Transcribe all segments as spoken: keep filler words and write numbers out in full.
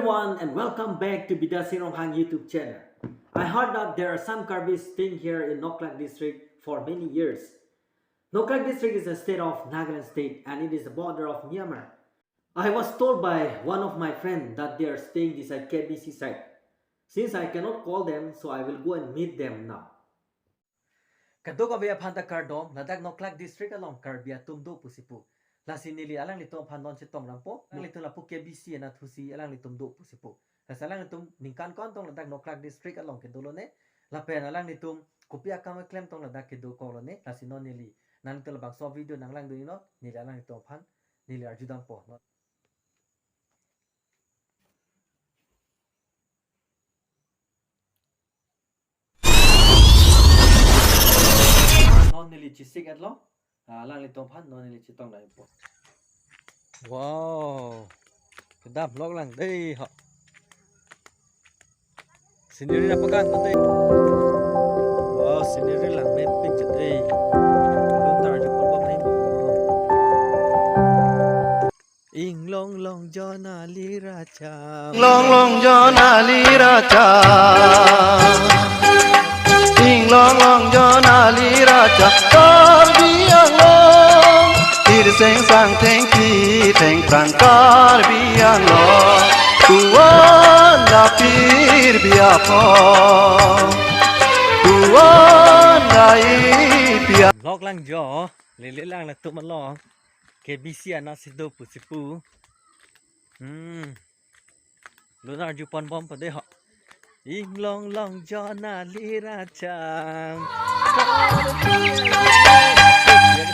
Everyone and welcome back to Bidya Sing Ronghang YouTube channel. I heard that there are some Karbis staying here in Noklak district for many years. Noklak district is a state of Nagaland state and it is the border of Myanmar. I was told by one of my friend that they are staying beside K B C side. Since I cannot call them, so I will go and meet them now. Kadokave aphan ta kardom, ladak Noklak district along Karbi atum do pusi pu. Lasi neli alanglitum aphan non chetong rampo, alanglitum lapu K B C anatthu si alanglitum do pusi pu. Lasi alanglitum ningkan ko-an tong ladak Noklak district along kedo lone, lapen alanglitum kopi akam keklem tong ladak kedo kok lone, lasi non neli nanglitum labangso video nanglangdun non, neli alanglitum aphan neli arju dampo. Non neli chesik-etlo, ah, alanglitum aphan non neli chetong dampo. Wow. Kedam lok lang dei ho. Scenery na pakan to dei. Wow, scenery langmepik je dei. Luntar je pun bom rim. Inglong long jon ali racham. Long long jon ali racham. Inglong long jon ali racham. Karbi Anglong. Tir seng sang thengpi thengphrang Karbi Anglong. Kuan da pir biapho. Kuan da ipia. Lok lang jo. Lele lang latum along. K B C anat si do pusi pu. Hmm. Luntar ju pon bom pa dei ho. Inglong long jon ali racham.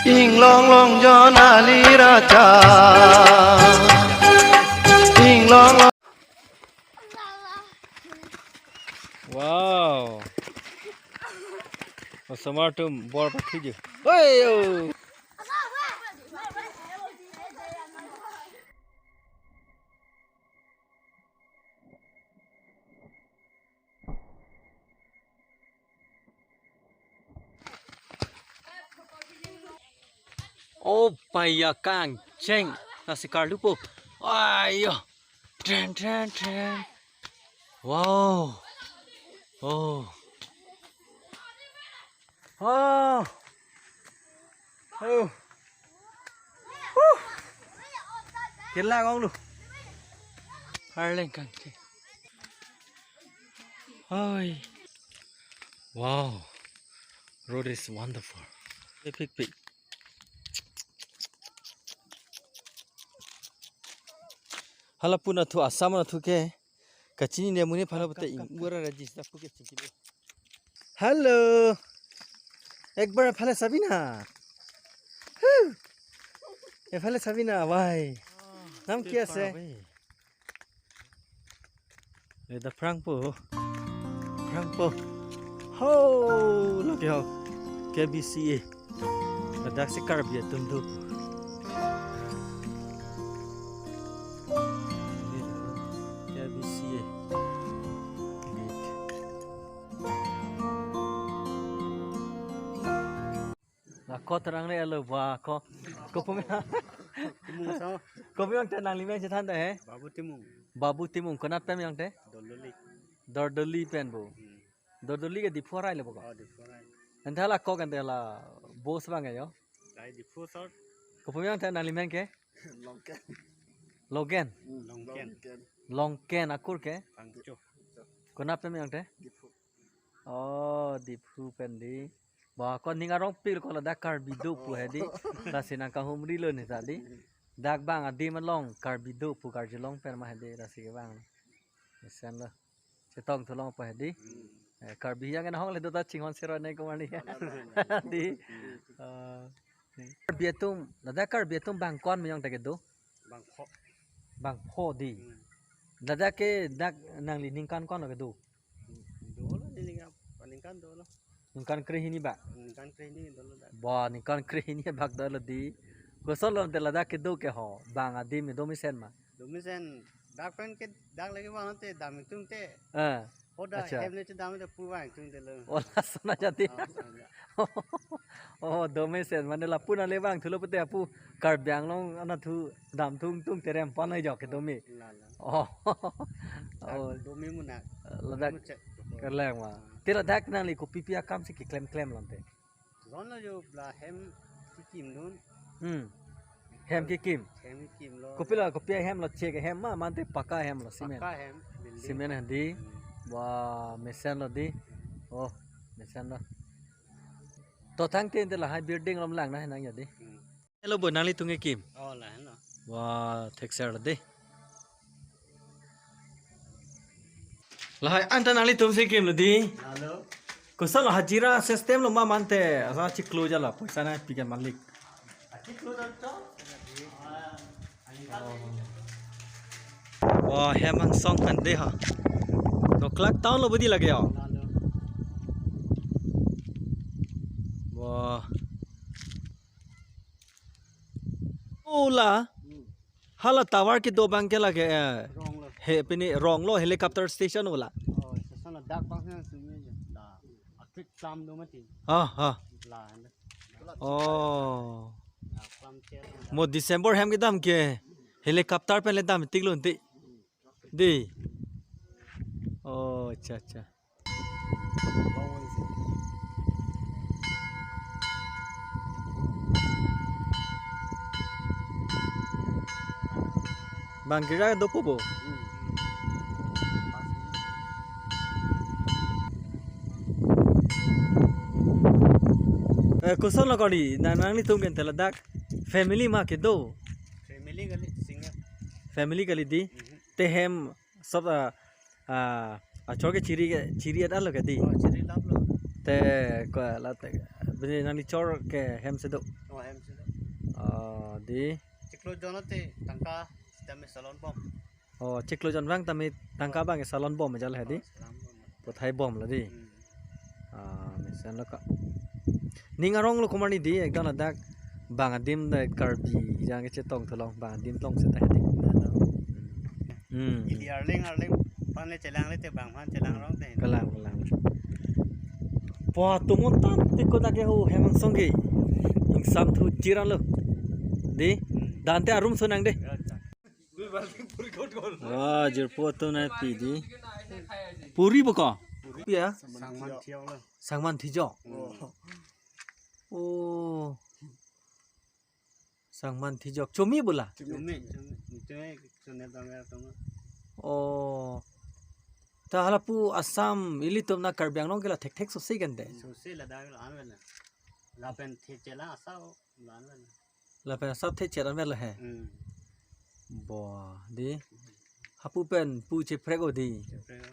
Inglong long jon ali racham. Inglong long. Wow. Osomar atum bor pathiji. Oi yo. Oh, paya kangcheng. Nasi karlupo. Ayo. Tren, tren, tren. Wow. Oh. Oh. Oh. Huh. Kila kong lu. Harleng kang ke. Oi. Wow. Road is wonderful. Epic, epic. Hala pu anatthu, Assam anatthu ke kachinine amonit aphan pute ingura rajis ta pu ke chingki. Hello. Ek bar ephale sabi na. Huh. Ephale sabi na, bhai. Nam kya se? Leda phrangpo. Phrangpo. Ho, lake ho. K B C A. Ladak si Karbi atum do. K B C A. Gate. Ako terang le alo ba ako. Kopum ya. Timung sama. Kopum yang tenang lima chethan ta he. Babu Timung. Babu Timung, konat pen yang te? Dordoli. Dordoli pen bo. Hmm. Dordoli ke Diphu arai le bo ko. Oh, Diphu arai. Anta la kok anta la bos bang yo. Lai Diphu sor. Kopum yang tenang lima ke? Longken. Logen. Hmm, Longken. Longken. Longken akur ke? Pangcho. Konat pen yang te? Diphu. Oh, Diphu pen di. Ba, ko ning arong pil ko ladak Karbi do pu he di. Lasi nangkahumri lo ne ta di. Dak bang adim along Karbi do pu karjulong pen ma he di lasi ke bang. Mesen lo. Chetong thu long pa he di. Eh, Karbi yang en hong le do ta chinghon siro ne ko mani. Di. Eh, Karbi atum, ladak Karbi atum bang ko-an miyong ta kedo? Bang pho. Bang pho di. Hmm. Ladak ke dak nangli ningkan ko-an lo kedo? Dolo neli ningkan, ningkan dolo. Ningkan krehini ba? Ningkan krehini dolo dak. Ba, ningkan krehini bak dolo di. Koson lo te ladak kedo ke ho. Bang adim do mesen ma. Do mesen dak pen ke dak lagi bang te dam itum te. Eh. Oda Acha. Hem le chedam le purvang tung de lo. Oh, lason aja dei. Ah, lason aja. Oh, domesen mane lapu nangle vangthulo pute apu Karbi Anglong anatthu damthung tung terem pon ai jok ke dome. La, la. Oh. Oh. Dome munak. Ladak muchek. Kerleng ma. Te ladak nangli kopi pi akam si keklem klem lante. Ron lo jo la hem kekim dun. Hmm. Hem kekim. Hem kekim lo. Kopi la kopi hem lo chek hem ma mante pakka hem lo cement. Pakka hem, building. Cement hadi. Hmm. Wah, mesen lo dei. Oh, mesen lo. To thangte te lahai building lom lang na nang ya dei. Hmm. Hello bo nanglitum kekim. Oh, la, hello. Wah, thekser lo dei. Lahai anta nanglitum si kim lo dei. Hello. Koson lo hajira system lo ma mante. Asa chiklo jala poisa nangpi ke malik. Chiklo jala to. Wah, hem angsong kan dei ha. Noklak town lo budi lake ho. Hello. Wah. Ola. Hmm. Hala tower kedo abang ke lake, eh, Rong lo. He pini rong lo helicopter station ola. Oh, station lo dak bang sina sumi je. La. Atrik klam do mati. Ah, ah. La. Oh. La klam che. Mo December hem kedam ke helicopter pen le dam tik lo nti. Dei. Oh, acha, acha. Bang kira dopo bo. Eh, koson lo kali, na nanglitum ke te ladak family ma kedo. Family kali, single. Family kali dei. Mhm. Te hem sob, ah, ah, achor ke chiri ke, chiri adar lo ke dei. Oh, chiri lap lo. Te ko la te bini nangli chor ke hem si do. Oh, hem si do. Oh, dei. Chiklo jon te tangka sitame salon bom. Oh, chiklo jon vang tame tangka abang salon bom jal he dei. Oh, salon bom. Pothai bom lo dei. Hmm. Ah, mesen lo ka. Ning arong lo komat ni dei, ekdom ladak bang adim da Karbi jang kechetong tholong bang adim tong seta he dei. Hmm. Ili arleng arleng pan le chelang le te bang pan chelang rong te. Kalang, kalang. Po tumon tan te ko dak ke ho hem angsong ke. Ingsam thu chiran lo. Dei, hmm, dante arum sonang dei. Ya, ya. Wah, jirpo atum nangpi dei. Puri bo ko? Puri ya? Sangman thiok lo. Sangman thijok. Oh. Oh. Sangman thijok. Chomi bo la? Chomi, chomi. Chomi, chomi dong ya tong. Oh. Ta halapu Assam ilitum na Karbi Anglong ke la thekthek sose kan dei. Sose ladak lo an vela. Lapen thekchela asa o la an vela. Lapen asap thekchela an vela he. Hmm. Bo dei. Hapu pen pu cheprek o dei. Cheprek o.